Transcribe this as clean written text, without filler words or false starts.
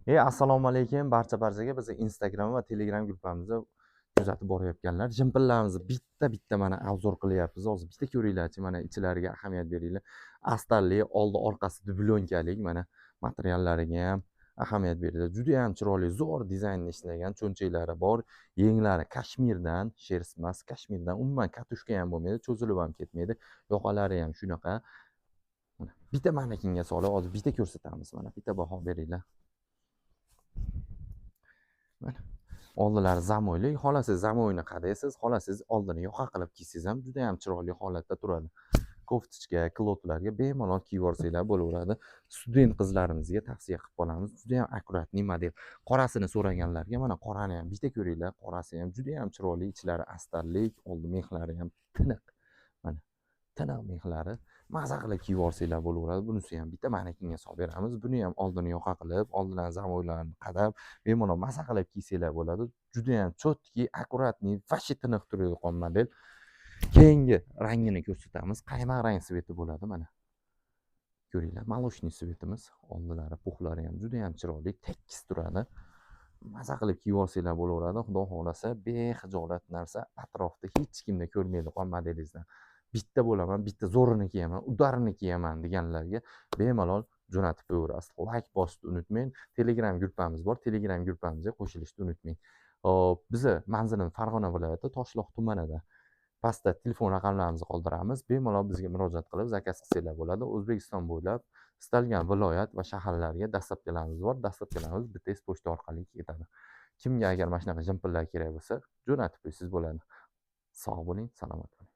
Assalomu alaykum barcha barchaga. Bizni Instagram va Telegram gruppamizda kuzatib borayotganlar. Jimpillarimizni bitta-bitta mana обзор qilyapmiz. Hozir bitta ko'ringlarchi, mana ichlariga ahamiyat beringlar. Astarli, oldi orqasi dublonkalik, mana materiallariga ham ahamiyat beringlar. Juda ham chiroyli, zo'r dizaynda ishlagan cho'nchaklari bor. Yenglari kashmirdan, шерсть emas, kashmirdan. Umuman катушка ham bo'lmaydi, cho'zilib ham ketmaydi. Yoqalari ham shunaqa. Mana bitta manekinga solib, hozir bitta ko'rsatamiz. Mana bitta baho beringlar. Mana oldilari замок li, xohlasangiz замок ni qadaysiz, xohlasangiz oldini yoqa qilib kiysangiz ham juda ham chiroyli holatda turadi. Кофточка, kilotlarga bemalol kiyib yuborsanglar bo'laveradi. Student qizlarimizga tavsiya qilib qolamiz. Juda ham аккуратный model. Qorasini so'raganlarga mana qorani ham bitta ko'ringlar. Qorasi ham juda ham chiroyli, ichlari astarlik, oldi мех lari ham tiniq. Mana tiniq мех lari. Maza qilib kiyib yuborsanglar bo'laveradi. Bunisi ham bitta manekinga solib beramiz. Buni ham oldini yoqa qilib, oldidan замок larni qadab, bemalol maza qilib kiysanglar bo'ladi. Juda ham чёткий, аккуратный, вообще tiniq turadigan model. Keyingi rangini ko'rsatamiz. Qaymoq rang цвет i bo'ladi mana. Ko'ringlar, молочный цвет imiz. Oldilari, пух lari ham juda ham chiroyli, tekis turadi. Maza qilib kiyib olsanglar bo'laveradi. Xudo xohlasa, bexijolat narsa, atrofda hech kimda ko'rmaydigan modelingizdan. Bitta bo'laman, bitta zo'rini kiyaman, удар ini kiyaman deganlarga bemalol jo'natib qo'yaverasiz. Layk bosishni unutmang. Telegram gruppamiz bor. Telegram gruppamizga qo'shilishni unutmang. Hop, bizni manzilimiz Farg'ona viloyati Toshloq tumanida. Pastda telefon raqamlarimizni qoldiramiz. Bemalol bizga murojaat qilib, zakaz qilsanglar bo'ladi. O'zbekiston bo'ylab istalgan viloyat va shaharlarga доставка larimiz bor. Доставка larimiz BTS pochta orqali ketadi. Kimga agar mana shunaqa jimpillar kerak bo'lsa, jo'natib qo'ysangiz bo'ladi. Sog' bo'ling, salomat bo'ling.